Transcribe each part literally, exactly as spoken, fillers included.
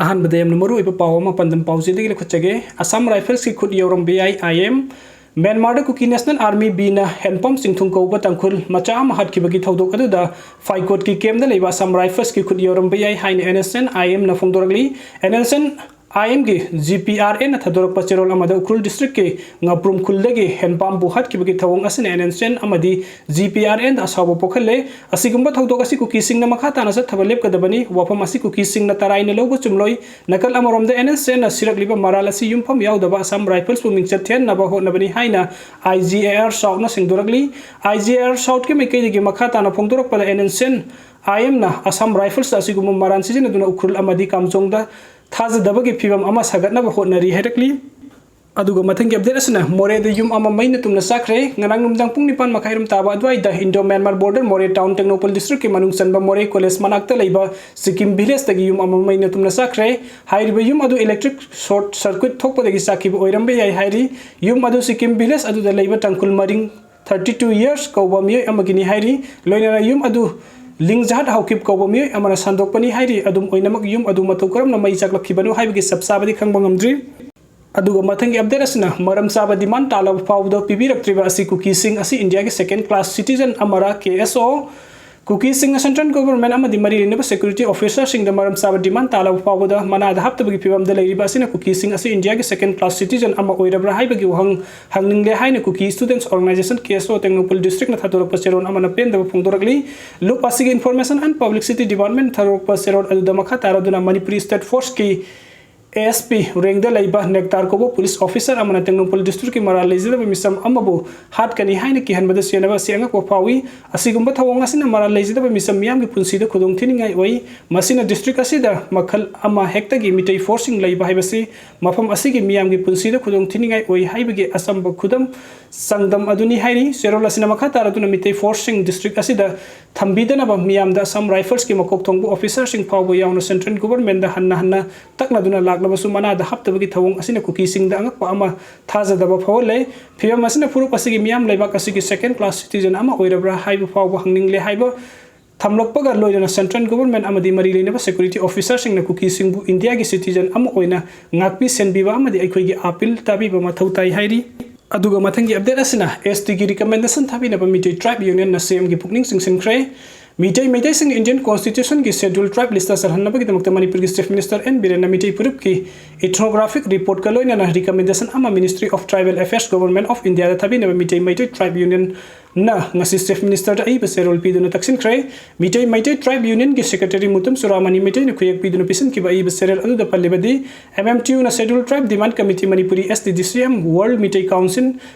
ꯑꯍꯥꯟꯕꯗ ꯌꯥꯝꯅ ꯃꯔꯨꯑꯣꯏꯕ ꯄꯥꯎ ꯑꯃ ꯄꯟꯗꯝ ꯄꯥꯎꯆꯦꯗꯒꯤ ꯂꯧꯈꯠꯆꯒꯦ꯫ ꯑꯁꯥꯝ ꯔꯥꯏꯐꯜꯁꯀꯤ ꯈꯨꯠ ꯌꯧꯔꯝꯕ ꯌꯥꯏ, ꯑꯥꯏ ꯑꯦꯝ꯫ ꯃ꯭ꯌꯥꯟꯃꯥꯔꯗ ꯀꯨꯀꯤ ꯅꯦꯁꯅꯦꯜ ꯑꯥꯔꯃꯤ ꯕꯤꯅ ꯍꯦꯟꯄꯝ ꯆꯤꯡꯊꯨꯡ ꯀꯧꯕ ꯇꯥꯡꯈꯨꯜ ꯃꯆꯥ ꯑꯃ ꯍꯥꯠꯈꯤꯕꯒꯤ ꯊꯧꯗꯣꯛ ꯑꯗꯨꯗ ꯐꯥꯏꯀꯣꯠꯀꯤ ꯀꯦꯝꯗ ꯂꯩꯕ ꯑꯁꯥꯝ ꯔꯥꯏꯐꯜꯁꯀꯤ ꯈꯨꯠ ꯌꯧꯔꯝꯕ ꯌꯥꯏ ꯍꯥꯏꯅ ꯑꯦꯟ ꯑꯦꯁ ꯑꯦꯟ ꯑꯥꯏ ꯑꯦꯝꯅ ꯐꯣꯡꯗꯣꯔꯛꯂꯤ꯫ ꯑꯦꯟ ꯑꯦꯁ ꯑꯦꯟ ꯑꯥꯏ ꯑꯦꯝꯒꯤ ꯖꯤ ꯄꯤ ꯑꯥꯔ ꯑꯦꯟꯅ ꯊꯥꯗꯣꯔꯛꯄ ꯆꯦꯔꯣꯜ ꯑꯃꯗ ꯎꯈ꯭ꯔꯨꯜ ꯗꯤꯁꯇ꯭ꯔꯤꯛꯀꯤ ꯉꯥꯄ꯭ꯔꯨꯝ ꯈꯨꯜꯗꯒꯤ ꯍꯦꯟꯄꯥꯝꯕꯨ ꯍꯥꯠꯈꯤꯕꯒꯤ ꯊꯧꯑꯣꯡ ꯑꯁꯤꯅ ꯑꯦꯟ ꯑꯦꯁ ꯑꯦꯟ ꯑꯃꯗꯤ ꯖꯤ ꯄꯤ ꯑꯥꯔ ꯑꯦꯟꯗ ꯑꯁꯥꯎꯕ ꯄꯣꯛꯍꯜꯂꯦ꯫ ꯑꯁꯤꯒꯨꯝꯕ ꯊꯧꯗꯣꯛ ꯑꯁꯤ ꯀꯨꯀꯤꯁꯤꯡꯅ ꯃꯈꯥ ꯇꯥꯅ ꯆꯠꯊꯕ ꯂꯦꯞꯀꯗꯕꯅꯤ꯫ ꯋꯥꯐꯝ ꯑꯁꯤ ꯀꯨꯀꯤꯁꯤꯡꯅ ꯇꯔꯥꯏꯅ ꯂꯧꯕ ꯆꯨꯝꯂꯣꯏ꯫ ꯅꯥꯀꯜ ꯑꯃꯔꯣꯝꯗ ꯑꯦꯟ ꯑꯦꯁ ꯑꯦꯟꯅ ꯁꯤꯔꯛꯂꯤꯕ ꯃꯔꯥꯜ ꯑꯁꯤ ꯌꯨꯝꯐꯝ ꯌꯥꯎꯗꯕ ꯑꯁꯥꯝ ꯔꯥꯏꯐꯜꯁꯄꯨ ꯃꯤꯡꯆꯠ ꯊꯤꯍꯟꯅꯕ ꯍꯣꯠꯅꯕꯅꯤ ꯍꯥꯏꯅ ꯑꯥꯏ ꯖꯤ ꯑꯦ ꯑꯥꯔ ꯁꯥꯎꯠꯅ ꯁꯦꯡꯗꯣꯔꯛꯂꯤ꯫ ꯑꯥꯏ ꯖꯤ ꯑꯦ ꯑꯥꯔ ꯁꯥꯎꯠꯀꯤ ꯃꯥꯏꯀꯩꯗꯒꯤ ꯃꯈꯥ ꯇꯥꯅ ꯐꯣꯡꯗꯣꯔꯛꯄꯗ ꯑꯦꯟ ꯑꯦꯁ ꯑꯦꯟ ꯑꯥꯏ ꯑꯦꯝꯅ ꯑꯁꯥꯝ ꯔꯥꯏꯐꯜꯁꯇ ꯑꯁꯤꯒꯨꯝꯕ ꯃꯔꯥꯜ ꯁꯤꯖꯤꯟꯅꯗꯨꯅ ꯎꯈ꯭ꯔꯨꯜ ꯑꯃꯗꯤ ꯀꯥꯝꯖꯣꯡꯗ ꯊꯥꯖꯗꯕꯒꯤ ꯐꯤꯕꯝ ꯑꯃ ꯁꯥꯒꯠꯅꯕ ꯍꯣꯠꯅꯔꯤ ꯍꯥꯏꯔꯛꯂꯤ꯫ ꯑꯗꯨꯒ ꯃꯊꯪꯒꯤ ꯑꯞꯗꯦꯠ ꯑꯁꯤꯅ ꯃꯣꯔꯦꯗ ꯌꯨꯝ ꯑꯃ ꯃꯩꯅ ꯇꯨꯝꯅ ꯆꯥꯛꯈ꯭ꯔꯦ꯫ ꯉꯔꯥꯡ ꯅꯨꯃꯤꯗꯥꯡ ꯄꯨꯡ ꯅꯤꯄꯥꯟ ꯃꯈꯥꯏ ꯔꯣꯝ ꯇꯥꯕ ꯑꯗꯨꯋꯥꯏꯗ ꯏꯟꯗꯣ ꯃ꯭ꯌꯥꯟꯃꯥꯔ ꯕꯣꯔꯗꯔ ꯃꯣꯔꯦ ꯇꯥꯎꯟ ꯇꯦꯡꯅꯧꯄꯜ ꯗꯤꯁꯇ꯭ꯔꯤꯛꯀꯤ ꯃꯅꯨꯡ ꯆꯟꯕ ꯃꯣꯔꯦ ꯀꯣꯂꯦꯖ ꯃꯅꯥꯛꯇ ꯂꯩꯕ ꯁꯤꯛꯀꯤꯝ ꯚꯤꯂꯦꯖꯇꯒꯤ ꯌꯨꯝ ꯑꯃ ꯃꯩꯅ ꯇꯨꯝꯅ ꯆꯥꯛꯈ꯭ꯔꯦ꯫ ꯍꯥꯏꯔꯤꯕ ꯌꯨꯝ ꯑꯗꯨ ꯏꯂꯦꯛꯇ꯭ꯔꯤꯛ ꯁꯣꯔꯠ ꯁꯔꯀ꯭ꯌꯨꯠ ꯊꯣꯛꯄꯗꯒꯤ ꯆꯥꯛꯈꯤꯕ ꯑꯣꯏꯔꯝꯕ ꯌꯥꯏ ꯍꯥꯏꯔꯤ꯫ ꯌꯨꯝ ꯑꯗꯨ ꯁꯤꯛꯀꯤꯝ ꯚꯤꯂꯦꯖ ꯑꯗꯨꯗ ꯂꯩꯕ ꯇꯥꯡꯈꯨꯜ ꯃꯔꯤꯡ ꯊꯥꯔꯇꯤ ꯇꯨ ꯌꯔꯁ ꯀꯧꯕ ꯃꯤꯑꯣꯏ ꯑꯃꯒꯤꯅꯤ ꯍꯥꯏꯔꯤ꯫ ꯂꯣꯏꯅꯅ ꯌꯨꯝ ꯑꯗꯨ ꯂꯤꯡꯖꯥꯍꯠ ꯍꯥꯎꯀꯤꯞ ꯀꯧꯕ ꯃꯤꯑꯣꯏ ꯑꯃꯅ ꯁꯟꯗꯣꯛꯄꯅꯤ ꯍꯥꯏꯔꯤ꯫ ꯑꯗꯨꯝ ꯑꯣꯏꯅꯃꯛ ꯌꯨꯝ ꯑꯗꯨ ꯃꯇꯧ ꯀꯔꯝꯅ ꯃꯩ ꯆꯥꯛꯂꯛꯈꯤꯕꯅꯣ ꯍꯥꯏꯕꯒꯤ ꯆꯞ ꯆꯥꯕꯗꯤ ꯈꯪꯕ ꯉꯝꯗ꯭ꯔꯤ꯫ ꯑꯗꯨꯒ ꯃꯊꯪꯒꯤ ꯑꯞꯗꯦꯠ ꯑꯁꯤꯅ ꯃꯔꯝ ꯆꯥꯕ ꯗꯤꯃꯥꯟ ꯇꯥꯂꯕ ꯐꯥꯎꯕꯗ ꯄꯤꯕꯤꯔꯛꯇ꯭ꯔꯤꯕ ꯑꯁꯤ ꯀꯨꯀꯤꯁꯤꯡ ꯑꯁꯤ ꯏꯟꯗꯤꯌꯥꯒꯤ ꯁꯦꯀꯦꯟ ꯀ꯭ꯂꯥꯁ ꯁꯤꯇꯤꯖꯟ ꯑꯃꯔ ꯀꯦ ꯑꯦꯁ ꯑꯣ, ꯀꯨꯀꯤꯁꯤꯡꯅ ꯁꯦꯟꯇ꯭ꯔꯦꯜ ꯒꯣꯚꯔꯟꯃꯦꯟꯠ ꯑꯃꯗꯤ ꯃꯔꯤ ꯂꯩꯅꯕ ꯁꯦꯀ꯭ꯌꯨꯔꯤꯇꯤ ꯑꯣꯐꯤꯁꯔꯁꯤꯡꯗ ꯃꯔꯝ ꯆꯥꯕ ꯗꯤꯃꯥꯟ ꯇꯥꯂꯕ ꯐꯥꯎꯕꯗ ꯃꯅꯥꯗ ꯍꯥꯞꯇꯕꯒꯤ ꯐꯤꯕꯝꯗ ꯂꯩꯔꯤꯕ ꯑꯁꯤꯅ ꯀꯨꯀꯤꯁꯤꯡ ꯑꯁꯤ ꯏꯟꯗꯤꯌꯥꯒꯤ ꯁꯦꯀꯦꯟ ꯀ꯭ꯂꯥꯁ ꯁꯤꯇꯤꯖꯟ ꯑꯃ ꯑꯣꯏꯔꯕ꯭ꯔꯥ ꯍꯥꯏꯕꯒꯤ ꯋꯥꯍꯪ ꯍꯪꯅꯤꯡꯂꯦ ꯍꯥꯏꯅ ꯀꯨꯀꯤ ꯁ꯭ꯇꯨꯗꯦꯟꯠꯁ ꯑꯣꯔꯒꯅꯥꯏꯖꯦꯁꯟ ꯀꯦ ꯑꯦꯁ ꯑꯣ ꯇꯦꯡꯅꯧꯄꯜ ꯗꯤꯁꯇ꯭ꯔꯤꯛꯅ ꯊꯥꯗꯣꯔꯛꯄ ꯆꯦꯔꯣꯜ ꯑꯃꯅ ꯄꯦꯟꯗꯕ ꯐꯣꯡꯗꯣꯔꯛꯂꯤ꯫ ꯂꯨꯞ ꯑꯁꯤꯒꯤ ꯏꯟꯐꯣꯔꯃꯦꯁꯟ ꯑꯦꯟ ꯄꯕ꯭ꯂꯤꯁꯤꯇꯤ ꯗꯤꯄꯥꯔꯠꯃꯦꯟꯠ ꯊꯥꯗꯣꯔꯛꯄ ꯆꯦꯔꯣꯜ ꯑꯗꯨꯗ ꯃꯈꯥ ꯇꯥꯔꯗꯨꯅ Manipuri state ꯐꯣꯔꯁꯀꯤ A S P ꯔꯦꯡꯗ ꯂꯩꯕ ꯅꯦꯛꯇꯥꯔ ꯀꯧꯕ ꯄꯨꯂꯤꯁ ꯑꯣꯐꯤꯁꯔ ꯑꯃꯅ ꯇꯦꯡꯅꯧꯄꯜ ꯗꯤꯁꯇ꯭ꯔꯤꯛꯀꯤ ꯃꯔꯥꯜ ꯂꯩꯖꯗꯕ ꯃꯤꯆꯝ ꯑꯃꯕꯨ ꯍꯥꯠꯀꯅꯤ ꯍꯥꯏꯅ ꯀꯤꯍꯟꯕꯗ ꯆꯦꯟꯅꯕ ꯑꯁꯤ ꯑꯉꯛꯄ ꯐꯥꯎꯏ꯫ ꯑꯁꯤꯒꯨꯝꯕ ꯊꯧꯑꯣꯡ ꯑꯁꯤꯅ ꯃꯔꯥꯜ ꯂꯩꯖꯗꯕ ꯃꯤꯆꯝ ꯃꯤꯌꯥꯝꯒꯤ ꯄꯨꯟꯁꯤꯗ ꯈꯨꯗꯣꯡ ꯊꯤꯅꯤꯡꯉꯥꯏ ꯑꯣꯏ꯫ ꯃꯁꯤꯅ ꯗꯤꯁꯇ꯭ꯔꯤꯛ ꯑꯁꯤꯗ ꯃꯈꯜ ꯑꯃ ꯍꯦꯛꯇꯒꯤ ꯃꯤꯇꯩ ꯐꯣꯔꯁꯁꯤꯡ ꯂꯩꯕ ꯍꯥꯏꯕꯁꯤ ꯃꯐꯝ ꯑꯁꯤꯒꯤ ꯃꯤꯌꯥꯝꯒꯤ ꯄꯨꯟꯁꯤꯗ ꯈꯨꯗꯣꯡ ꯊꯤꯅꯤꯡꯉꯥꯏ ꯑꯣꯏ ꯍꯥꯏꯕꯒꯤ ꯑꯆꯝꯕ ꯈꯨꯗꯝ ꯆꯥꯡꯗꯝ ꯑꯗꯨꯅꯤ ꯍꯥꯏꯔꯤ꯫ ꯆꯦꯔꯣꯜ ꯑꯁꯤꯅ ꯃꯈꯥ ꯇꯥꯔꯗꯨꯅ ꯃꯤꯇꯩ ꯐꯣꯔꯁꯁꯤꯡ ꯗꯤꯁꯇ꯭ꯔꯤꯛ ꯑꯁꯤꯗ ꯊꯝꯕꯤꯗꯅꯕ ꯃꯤꯌꯥꯝꯗ ꯑꯁꯥꯝ ꯔꯥꯏꯐꯜꯁꯀꯤ ꯃꯀꯣꯛ ꯊꯣꯡꯕ ꯑꯣꯐꯤꯁꯔꯁꯤꯡ ꯐꯥꯎꯕ ꯌꯥꯎꯅ ꯁꯦꯟꯇ꯭ꯔꯦꯜ ꯒꯣꯚꯔꯟꯃꯦꯟꯠꯗ ꯍꯟꯅ ꯍꯟꯅ ꯇꯛꯅꯗꯨꯅ ꯂꯥꯛꯂꯕꯁꯨ ꯃꯅꯥꯗ ꯍꯥꯞꯇꯕꯒꯤ ꯊꯧꯑꯣꯡ ꯑꯁꯤꯅ ꯀꯨꯀꯤꯁꯤꯡꯗ ꯑꯉꯛꯄ ꯑꯃ ꯊꯥꯖꯗꯕ ꯐꯥꯎꯍꯜꯂꯦ꯫ ꯐꯤꯚꯝ ꯑꯁꯤꯅ ꯐꯨꯔꯨꯞ ꯑꯁꯤꯒꯤ ꯃꯤꯌꯥꯝ ꯂꯩꯕꯥꯛ ꯑꯁꯤꯒꯤ ꯁꯦꯀꯦꯟ ꯀ꯭ꯂꯥꯁ ꯁꯤꯇꯤꯖꯟ ꯑꯃ ꯑꯣꯏꯔꯕ꯭ꯔꯥ ꯍꯥꯏꯕ ꯐꯥꯎꯕ ꯍꯪꯅꯤꯡꯂꯦ ꯍꯥꯏꯕ ꯊꯝꯂꯛꯄꯒ ꯂꯣꯏꯅꯅ central government ꯑꯃꯗꯤ ꯃꯔꯤ ꯂꯩꯅꯕ security officerꯁꯤꯡꯅ ꯀꯨꯀꯤꯁꯤꯡꯕꯨ ꯏꯟꯗꯤꯌꯥꯒꯤ citizen ꯑꯃ ꯑꯣꯏꯅ ꯉꯥꯛꯄꯤ ꯁꯦꯟꯕꯤꯕ ꯑꯃꯗꯤ ꯑꯩꯈꯣꯏꯒꯤ appeal ꯇꯥꯕꯤꯕ ꯃꯊꯧ ꯇꯥꯏ ꯍꯥꯏꯔꯤ꯫ ꯑꯗꯨꯒ ꯃꯊꯪꯒꯤ update ꯑꯁꯤꯅ STꯒꯤ recommendation ꯊꯥꯕꯤꯅꯕ ꯃꯤꯇꯩ tribe unionꯅ CMꯒꯤ ꯄꯨꯛꯅꯤꯡ ꯆꯤꯡꯁꯤꯟꯈ꯭ꯔꯦ꯫ ꯃꯤꯇꯩ ꯃꯩꯇꯩꯁꯤꯡ Indian Constitutionꯒꯤ schedule tribe listꯇ ꯆꯜꯍꯟꯅꯕꯒꯤꯗꯃꯛꯇ ꯃꯅꯤꯄꯨꯔꯒꯤ Chief Minister N ꯕꯤꯔꯦꯟꯅ ꯃꯤꯇꯩ ꯐꯨꯔꯨꯞꯀꯤ ethnographic reportꯀ ꯂꯣꯏꯅꯅ recommendation ꯑꯃ Ministry of Tribal Affairs, Government of Indiaꯗ ꯊꯥꯕꯤꯅꯕ Meitei Meitei tribe unionꯅ ꯉꯁꯤ Chief Ministerꯗ ꯑꯏꯕ ꯆꯦꯔꯣꯜ ꯄꯤꯗꯨꯅ ꯇꯛꯁꯤꯟꯈ꯭ꯔꯦ꯫ ꯃꯤꯇꯩ ꯃꯩꯇꯩ tribe unionꯒꯤ secretary ꯃꯨꯇꯨꯝ ꯆꯨꯔꯥꯃꯅꯤ ꯃꯩꯇꯩꯅ ꯈꯨꯌꯦꯛ ꯄꯤꯗꯨꯅ ꯄꯤꯁꯤꯟꯈꯤꯕ ꯑꯏꯕ ꯆꯦꯔꯣꯜ ꯑꯗꯨꯗ ꯄꯜꯂꯤꯕꯗꯤ, MMTUꯅ Scheduled Tribe Demand Committee Manipuri, STDCM, World Meitei Council,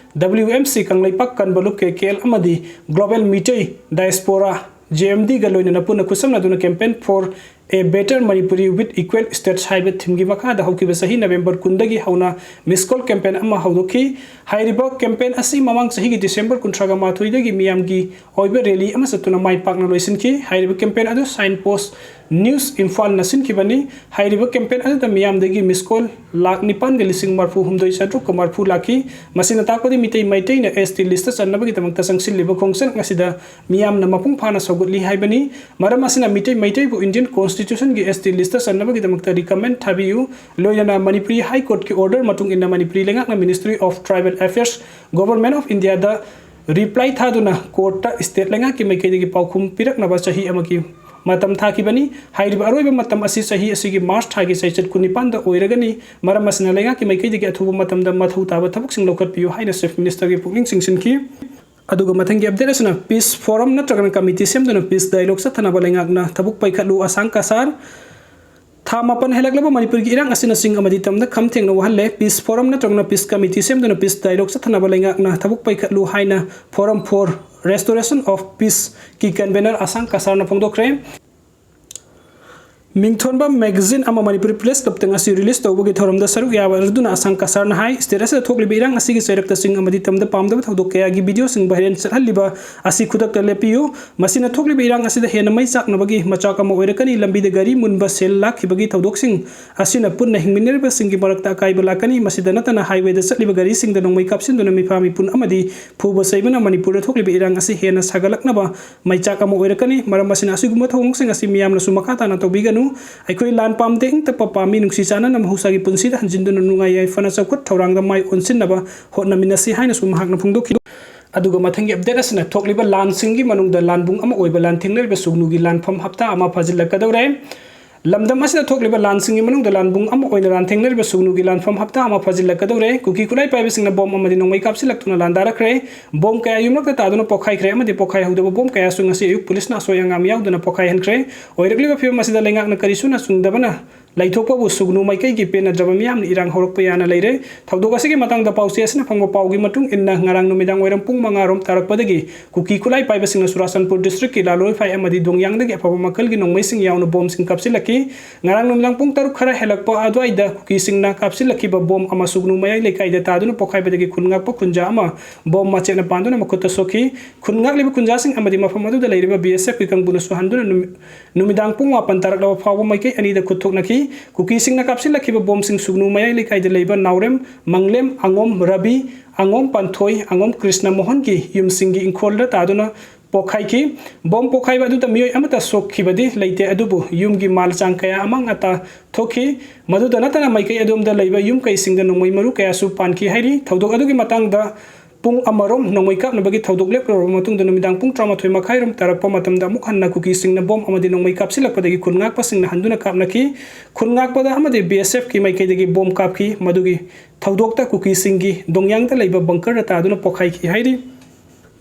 WMC, Kangleipak ꯀꯟꯕ ꯂꯨꯞ, KKL, ꯑꯃꯗꯤ Global Meitei Diaspora, JMDꯒ ꯂꯣꯏꯅꯅ ꯄꯨꯟꯅ ꯈꯨꯠꯁꯝꯅꯗꯨꯅ Campaign for a Better Manipuri with Equal Status ꯍꯥꯏꯕ themeꯒꯤ ꯃꯈꯥꯗ ꯍꯧꯈꯤꯕ ꯆꯍꯤ November ꯀꯨꯟꯗꯒꯤ ꯍꯧꯅ Miss Call campaign ꯑꯃ ꯍꯧꯗꯣꯛꯈꯤ꯫ ꯍꯥꯏꯔꯤꯕ campaign ꯑꯁꯤ ꯃꯃꯥꯡ ꯆꯍꯤꯒꯤ December ꯀꯨꯟꯊ꯭ꯔꯥꯒ ꯃꯥꯊꯣꯏꯗꯒꯤ ꯃꯤꯌꯥꯝꯒꯤ ꯑꯣꯏꯕ rally ꯑꯃ ꯆꯠꯇꯨꯅ ꯃꯥꯏ ꯄꯥꯛꯅ ꯂꯣꯏꯁꯤꯟꯈꯤ꯫ ꯍꯥꯏꯔꯤꯕ campaign ꯑꯗꯨ Sign Post News ꯏꯝꯐꯥꯜꯅ ꯁꯤꯟꯈꯤꯕꯅꯤ꯫ ꯍꯥꯏꯔꯤꯕ campaign ꯑꯗꯨꯗ ꯃꯤꯌꯥꯝꯗꯒꯤ miss call ꯂꯥꯈ ꯅꯤꯄꯥꯟꯒ ꯂꯤꯁꯤꯡ ꯃꯔꯤꯐꯨ ꯍꯨꯝꯗꯣꯏ ꯆꯥꯇ꯭ꯔꯨꯛꯀ ꯃꯔꯤꯐꯨ ꯂꯥꯛꯈꯤ꯫ ꯃꯁꯤꯅ ꯇꯥꯛꯄꯗꯤ ꯃꯤꯇꯩ ꯃꯩꯇꯩꯅ ST listꯇ ꯆꯟꯅꯕꯒꯤꯗꯃꯛꯇ ꯆꯪꯁꯤꯜꯂꯤꯕ ꯈꯣꯡꯆꯠ ꯑꯁꯤꯗ ꯃꯤꯌꯥꯝꯅ ꯃꯄꯨꯡ ꯐꯥꯅ ꯁꯧꯒꯠꯂꯤ ꯍꯥꯏꯕꯅꯤ꯫ ꯃꯔꯝ ꯑꯁꯤꯅ ꯃꯤꯇꯩ ꯃꯩꯇꯩꯕꯨ Indian Constitutionꯒꯤ ST listꯇ ꯆꯟꯅꯕꯒꯤꯗꯃꯛꯇ recommend ꯊꯥꯕꯤꯌꯨ꯫ ꯂꯣꯏꯅꯅ Manipuri High Courtꯀꯤ order ꯃꯇꯨꯡ ꯏꯟꯅ ꯃꯅꯤꯄꯨꯔꯤ ꯂꯩꯉꯥꯛꯅ Ministry of Tribal Affairs, Government of Indiaꯗ reply ꯊꯥꯗꯨꯅ courtꯇ state ꯂꯩꯉꯥꯛꯀꯤ ꯃꯥꯏꯀꯩꯗꯒꯤ ꯄꯥꯎꯈꯨꯝ ꯄꯤꯔꯛꯅꯕ ꯆꯍꯤ ꯑꯃꯒꯤ ꯃꯇꯝ ꯊꯥꯈꯤꯕꯅꯤ꯫ ꯍꯥꯏꯔꯤꯕ ꯑꯔꯣꯏꯕ ꯃꯇꯝ ꯑꯁꯤ ꯆꯍꯤ ꯑꯁꯤꯒꯤ March ꯊꯥꯒꯤ ꯆꯩꯆꯠ ꯀꯨꯟꯅꯤꯄꯥꯟꯗ ꯑꯣꯏꯔꯒꯅꯤ꯫ ꯃꯔꯝ ꯑꯁꯤꯅ ꯂꯩꯉꯥꯛꯀꯤ ꯃꯥꯏꯀꯩꯗꯒꯤ ꯑꯊꯨꯕ ꯃꯇꯝꯗ ꯃꯊꯧ ꯇꯥꯕ ꯊꯕꯛꯁꯤꯡ ꯂꯧꯈꯠꯄꯤꯌꯨ ꯍꯥꯏꯅ Chief Ministerꯒꯤ ꯄꯨꯛꯅꯤꯡ ꯆꯤꯡꯁꯤꯟꯈꯤ꯫ ꯑꯗꯨꯒ ꯃꯊꯪꯒꯤ update ꯑꯁꯤꯅ peace forum ꯅꯠꯇ꯭ꯔꯒꯅ committee ꯁꯦꯝꯗꯨꯅ peace dialogue ꯆꯠꯊꯅꯕ ꯂꯩꯉꯥꯛꯅ ꯊꯕꯛ ꯄꯥꯏꯈꯠꯂꯨ ꯑꯁꯥꯡ ꯀꯁꯥꯔ꯫ ꯊꯥ ꯃꯥꯄꯟ ꯍꯦꯜꯂꯛꯂꯕ ꯃꯅꯤꯄꯨꯔꯒꯤ ꯏꯔꯥꯡ ꯑꯁꯤꯅ ꯆꯤꯡ ꯑꯃꯗꯤ ꯇꯝꯗ ꯈꯝ ꯊꯦꯡꯅ ꯋꯥꯍꯜꯂꯦ꯫ Peace forum ꯅꯠꯇ꯭ꯔꯒꯅ peace committee ꯁꯦꯝꯗꯨꯅ peace dialogue ꯆꯠꯊꯅꯕ ꯂꯩꯉꯥꯛꯅ ꯊꯕꯛ ꯄꯥꯏꯈꯠꯂꯨ ꯍꯥꯏꯅ Forum for Restoration of Peaceꯀꯤ convener ꯑꯁꯥꯡ ꯀꯁꯥꯔꯅ ꯐꯣꯡꯗꯣꯛꯈ꯭ꯔꯦ꯫ ꯃꯤꯡꯊꯣꯟꯕ ꯃꯦꯒꯥꯖꯤꯟ ꯑꯃ ꯃꯅꯤꯄꯨꯔꯤ ꯄ꯭ꯔꯦꯁ ꯀ꯭ꯂꯕꯇ ꯉꯁꯤ ꯔꯤꯂꯤꯁ ꯇꯧꯕꯒꯤ ꯊꯧꯔꯝꯗ ꯁꯔꯨꯛ ꯌꯥꯕ ꯑꯗꯨꯅ ꯑꯁꯥꯡ ꯀꯁꯥꯔꯅ ꯍꯥꯏ, ꯁ꯭ꯇꯦꯠ ꯑꯁꯤꯗ ꯊꯣꯛꯂꯤꯕ ꯏꯔꯥꯡ ꯑꯁꯤꯒꯤ ꯆꯩꯔꯛꯇꯁꯤꯡ ꯑꯃꯗꯤ ꯇꯝꯗ ꯄꯥꯝꯗꯕ ꯊꯧꯗꯣꯛ ꯀꯌꯥꯒꯤ ꯚꯤꯗꯤꯑꯣꯁꯤꯡ ꯚꯥꯏꯔꯦꯜ ꯆꯠꯍꯜꯂꯤꯕ ꯑꯁꯤ ꯈꯨꯗꯛꯇ ꯂꯦꯞꯄꯤꯌꯨ꯫ ꯃꯁꯤꯅ ꯊꯣꯛꯂꯤꯕ ꯏꯔꯥꯡ ꯑꯁꯤꯗ ꯍꯦꯟꯅ ꯃꯩ ꯆꯥꯛꯅꯕꯒꯤ ꯃꯆꯥꯛ ꯑꯃ ꯑꯣꯏꯔꯛꯀꯅꯤ꯫ ꯂꯝꯕꯤꯗ ꯒꯥꯔꯤ ꯃꯨꯟꯕ, ꯁꯦꯜ ꯂꯥꯛꯈꯤꯕꯒꯤ ꯊꯧꯗꯣꯛꯁꯤꯡ ꯑꯁꯤꯅ ꯄꯨꯟꯅ ꯍꯤꯡꯃꯤꯟꯅꯔꯤꯕꯁꯤꯡꯒꯤ ꯃꯔꯛꯇ ꯑꯀꯥꯏꯕ ꯂꯥꯛꯀꯅꯤ꯫ ꯃꯁꯤꯗ ꯅꯠꯇꯅ ꯍꯥꯏꯋꯦꯗ ꯆꯠꯂꯤꯕ ꯒꯥꯔꯤꯁꯤꯡꯗ ꯅꯣꯡꯃꯩ ꯀꯥꯞꯁꯤꯟꯗꯨꯅ ꯃꯤꯐꯥ ꯃꯤꯄꯨꯟ ꯑꯃꯗꯤ ꯐꯨꯕ ꯆꯩꯕꯅ ꯃꯅꯤꯄꯨꯔꯗ ꯊꯣꯛꯂꯤꯕ ꯏꯔꯥꯡ ꯑꯁꯤ ꯍꯦꯟꯅ ꯁꯥꯒꯠꯂꯛꯅꯕ ꯃꯩꯆꯥꯛ ꯑꯃ ꯑꯣꯏꯔꯛꯀꯅꯤ꯫ ꯃꯔꯝ ꯑꯁꯤꯅ ꯑꯁꯤꯒꯨꯝꯕ ꯊꯧꯑꯣꯡꯁꯤꯡ ꯑꯁꯤ ꯃꯤꯌꯥꯝꯅꯁꯨ ꯃꯈꯥ ꯇꯥꯅ ꯇꯧꯕꯤꯒꯅꯨ꯫ ꯑꯩꯈꯣꯏ ꯂꯥꯟ ꯄꯥꯝꯗꯦ, ꯏꯪ ꯇꯞꯄ ꯄꯥꯝꯃꯤ, ꯅꯨꯡꯁꯤ ꯆꯥꯟꯅꯅ ꯃꯍꯧꯁꯥꯒꯤ ꯄꯨꯟꯁꯤꯗ ꯍꯟꯖꯤꯟꯗꯨꯅ ꯅꯨꯡꯉꯥꯏ ꯌꯥꯏꯐꯅ ꯆꯥꯎꯈꯠ ꯊꯧꯔꯥꯡꯗ ꯃꯥꯏ ꯑꯣꯟꯁꯤꯟꯅꯕ ꯍꯣꯠꯅꯃꯤꯟꯅꯁꯤ ꯍꯥꯏꯅꯁꯨ ꯃꯍꯥꯛꯅ ꯐꯣꯡꯗꯣꯛꯈꯤ꯫ ꯑꯗꯨꯒ ꯃꯊꯪꯒꯤ ꯑꯞꯗꯦꯠ ꯑꯁꯤꯅ ꯊꯣꯛꯂꯤꯕ ꯂꯥꯟꯁꯤꯡꯒꯤ ꯃꯅꯨꯡꯗ ꯂꯥꯟꯕꯨꯡ ꯑꯃ ꯑꯣꯏꯕ ꯂꯥꯟꯊꯦꯡꯅꯔꯤꯕ ꯁꯨꯒꯅꯨꯒꯤ ꯂꯥꯟꯐꯝ ꯍꯞꯇꯥ ꯑꯃ ꯐꯥꯖꯤꯜꯂꯛꯀꯗꯧꯔꯦ꯫ ꯂꯝꯗꯝ ꯑꯁꯤꯗ ꯊꯣꯛꯂꯤꯕ ꯂꯥꯟꯁꯤꯡꯒꯤ ꯃꯅꯨꯡꯗ ꯂꯥꯟꯕꯨꯡ ꯑꯃ ꯑꯣꯏꯅ ꯂꯥꯟꯊꯦꯡꯅꯔꯤꯕ ꯁꯨꯒꯅꯨꯒꯤ ꯂꯥꯟꯐꯝ ꯍꯞꯇꯥ ꯑꯃ ꯐꯥꯖꯤꯜꯂꯛꯀꯗꯧꯔꯦ꯫ ꯀꯨꯀꯤ ꯈꯨꯠꯂꯥꯏ ꯄꯥꯏꯕꯁꯤꯡꯅ ꯕꯣꯝ ꯑꯃꯗꯤ ꯅꯣꯡꯃꯩ ꯀꯥꯞꯁꯤꯜꯂꯛꯇꯨꯅ ꯂꯥꯟꯗꯥꯔꯛꯈ꯭ꯔꯦ꯫ ꯕꯣꯝ ꯀꯌꯥ ꯌꯨꯝꯂꯛꯇ ꯇꯥꯗꯨꯅ ꯄꯣꯈꯥꯏꯈ꯭ꯔꯦ ꯑꯃꯗꯤ ꯄꯣꯈꯥꯏꯍꯧꯗꯕ ꯕꯣꯝ ꯀꯌꯥꯁꯨ ꯉꯁꯤ ꯑꯌꯨꯛ ꯄꯨꯂꯤꯁꯅ ꯑꯁꯣꯏ ꯑꯉꯥꯝ ꯌꯥꯎꯗꯅ ꯄꯣꯈꯥꯏꯍꯟꯈ꯭ꯔꯦ꯫ ꯑꯣꯏꯔꯛꯂꯤꯕ ꯐꯤꯕꯝ ꯑꯁꯤꯗ ꯂꯩꯉꯥꯛꯅ ꯀꯔꯤꯁꯨ ꯅꯆꯨꯡꯗꯕꯅ ꯂꯩꯊꯣꯛꯄꯕꯨ ꯁꯨꯒꯅꯨ ꯃꯥꯏꯀꯩꯒꯤ ꯄꯦꯟꯅꯗ꯭ꯔꯕ ꯃꯤꯌꯥꯝꯅ ꯏꯔꯥꯡ ꯍꯧꯔꯛꯄ ꯌꯥꯅ ꯂꯩꯔꯦ꯫ ꯊꯧꯗꯣꯛ ꯑꯁꯤꯒꯤ ꯃꯇꯥꯡꯗ ꯄꯥꯎꯆꯦ ꯑꯁꯤꯅ ꯐꯪꯕ ꯄꯥꯎꯒꯤ ꯃꯇꯨꯡ ꯏꯟꯅ, ꯉꯔꯥꯡ ꯅꯨꯃꯤꯗꯥꯡ ꯋꯥꯏꯔꯝ ꯄꯨꯡ ꯃꯉꯥ ꯔꯣꯝ ꯇꯥꯔꯛꯄꯗꯒꯤ ꯀꯨꯀꯤ ꯈꯨꯠꯂꯥꯏ ꯄꯥꯏꯕꯁꯤꯡꯅ ꯆꯨꯔꯥꯆꯥꯟꯄꯨꯔ ꯗꯤꯁꯇ꯭ꯔꯤꯛꯀꯤ ꯂꯥꯂꯣꯏꯐꯥꯏ ꯑꯃꯗꯤ ꯗꯣꯡꯌꯥꯡꯗꯒꯤ ꯑꯐꯕ ꯃꯈꯜꯒꯤ ꯅꯣꯡꯃꯩꯁꯤꯡ ꯌꯥꯎꯅ ꯕꯣꯝꯁꯤꯡ ꯀꯥꯞꯁꯤꯜꯂꯛꯈꯤ꯫ ꯉꯔꯥꯡ ꯅꯨꯃꯤꯗꯥꯡ ꯄꯨꯡ ꯇꯔꯨꯛ ꯈꯔ ꯍꯦꯜꯂꯛꯄ ꯑꯗꯨꯋꯥꯏꯗ ꯀꯨꯀꯤꯁꯤꯡꯅ ꯀꯥꯞꯁꯤꯜꯂꯛꯈꯤꯕ ꯕꯣꯝ ꯑꯃ ꯁꯨꯒꯅꯨ ꯃꯌꯥꯏ ꯂꯩꯀꯥꯏꯗ ꯇꯥꯗꯨꯅ ꯄꯣꯈꯥꯏꯕꯗꯒꯤ ꯈꯨꯟ ꯉꯥꯛꯄ ꯈꯨꯟꯖꯥ ꯑꯃ ꯕꯣꯝ ꯃꯆꯦꯠꯅ ꯄꯥꯟꯗꯨꯅ ꯃꯈꯨꯠꯇ ꯁꯣꯛꯈꯤ꯫ ꯈꯨꯟ ꯉꯥꯛꯂꯤꯕ ꯈꯨꯟꯖꯥꯁꯤꯡ ꯑꯃꯗꯤ ꯃꯐꯝ ꯑꯗꯨꯗ ꯂꯩꯔꯤꯕ ꯕꯤ ꯑꯦꯁ ꯑꯦꯐꯀꯤ ꯀꯥꯡꯕꯨꯅ ꯁꯣꯛꯍꯟꯗꯨꯅ ꯅꯨꯃꯤ-, ꯅꯨꯃꯤꯗꯥꯡ ꯄꯨꯡ ꯃꯥꯄꯟ ꯇꯥꯔꯛꯂꯕ ꯐꯥꯎꯕ ꯃꯥꯏꯀꯩ ꯑꯅꯤꯗ ꯈꯨꯠ ꯊꯣꯛꯅꯈꯤ꯫ ꯀꯨꯀꯤꯁꯤꯡꯅ ꯀꯥꯞꯁꯤꯜꯂꯛꯈꯤꯕ ꯕꯣꯝꯁꯤꯡ ꯁꯨꯒꯅꯨ ꯃꯌꯥꯏ ꯂꯩꯀꯥꯏꯗ ꯂꯩꯕ ꯅꯥꯎꯔꯦꯝ ꯃꯪꯂꯦꯝ, ꯑꯉꯣꯝ ꯔꯕꯤ, ꯑꯉꯣꯝ ꯄꯥꯟꯊꯣꯏ, ꯑꯉꯣꯝ ꯀ꯭ꯔꯤꯁꯅ ꯃꯣꯍꯟꯒꯤ ꯌꯨꯝꯁꯤꯡꯒꯤ ꯏꯪꯈꯣꯜꯗ ꯇꯥꯗꯨꯅ ꯄꯣꯈꯥꯏꯈꯤ꯫ ꯕꯣꯝ ꯄꯣꯈꯥꯏꯕ ꯑꯗꯨꯗ ꯃꯤꯑꯣꯏ ꯑꯃꯠꯇ ꯁꯣꯛꯈꯤꯕꯗꯤ ꯂꯩꯇꯦ, ꯑꯗꯨꯕꯨ ꯌꯨꯝꯒꯤ ꯃꯥꯜ ꯆꯥꯡ ꯀꯌꯥ ꯑꯃ ꯉꯥꯇ ꯊꯣꯛꯈꯤ꯫ ꯃꯗꯨꯗ ꯅꯠꯇꯅ ꯃꯥꯏꯀꯩ ꯑꯗꯣꯝꯗ ꯂꯩꯕ ꯌꯨꯝ ꯀꯩꯁꯤꯡꯗ ꯅꯣꯡꯃꯩ ꯃꯔꯨ ꯀꯌꯥꯁꯨ ꯄꯥꯟꯈꯤ ꯍꯥꯏꯔꯤ꯫ ꯊꯧꯗꯣꯛ ꯑꯗꯨꯒꯤ ꯃꯇꯥꯡꯗ ꯄꯨꯡ ꯑꯃꯔꯣꯝ ꯅꯣꯡꯃꯩ ꯀꯥꯞꯅꯕꯒꯤ ꯊꯧꯗꯣꯛ ꯂꯦꯞꯂꯨꯔꯕ ꯃꯇꯨꯡꯗ ꯅꯨꯃꯤꯗꯥꯡ ꯄꯨꯡ ꯇꯔꯥꯃꯥꯊꯣꯏ ꯃꯈꯥꯏꯔꯣꯝ ꯇꯥꯔꯛꯄ ꯃꯇꯝꯗ ꯑꯃꯨꯛ ꯍꯟꯅ ꯀꯨꯀꯤꯁꯤꯡꯅ ꯕꯣꯝ ꯑꯃꯗꯤ ꯅꯣꯡꯃꯩ ꯀꯥꯞꯁꯤꯜꯂꯛꯄꯗꯒꯤ ꯈꯨꯟ ꯉꯥꯛꯄꯁꯤꯡꯅ ꯍꯟꯗꯨꯅ ꯀꯥꯞꯅꯈꯤ꯫ ꯈꯨꯟ ꯉꯥꯛꯄꯗ ꯑꯃꯗꯤ ꯕꯤ ꯑꯦꯁ ꯑꯦꯐꯀꯤ ꯃꯥꯏꯀꯩꯗꯒꯤ ꯕꯣꯝ ꯀꯥꯞꯈꯤ꯫ ꯃꯗꯨꯒꯤ ꯊꯧꯗꯣꯛꯇ ꯀꯨꯀꯤꯁꯤꯡꯒꯤ ꯗꯣꯡꯌꯥꯡꯗ ꯂꯩꯕ ꯕꯪꯀꯔꯗ ꯇꯥꯗꯨꯅ ꯄꯣꯈꯥꯏꯈꯤ ꯍꯥꯏꯔꯤ꯫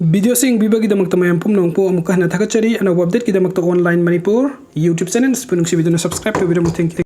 ꯚꯤꯗꯤꯑꯣꯁꯤ ꯌꯦꯡꯕꯤꯕꯒꯤꯗꯃꯛꯇ ꯃꯌꯥꯝ ꯄꯨꯝꯅꯃꯛꯄꯨ ꯑꯃꯨꯛꯀ ꯍꯟꯅ ꯊꯥꯒꯠꯆꯔꯤ꯫ ꯑꯅꯧꯕ ꯑꯞꯗꯦꯠꯀꯤꯗꯃꯛꯇ Online Manipur YouTube channel ꯑꯁꯤꯕꯨ ꯅꯨꯡꯁꯤꯕꯤꯗꯨꯅ subscribe ꯇꯧꯕꯤꯔꯝꯃꯨ꯫ Thank you꯫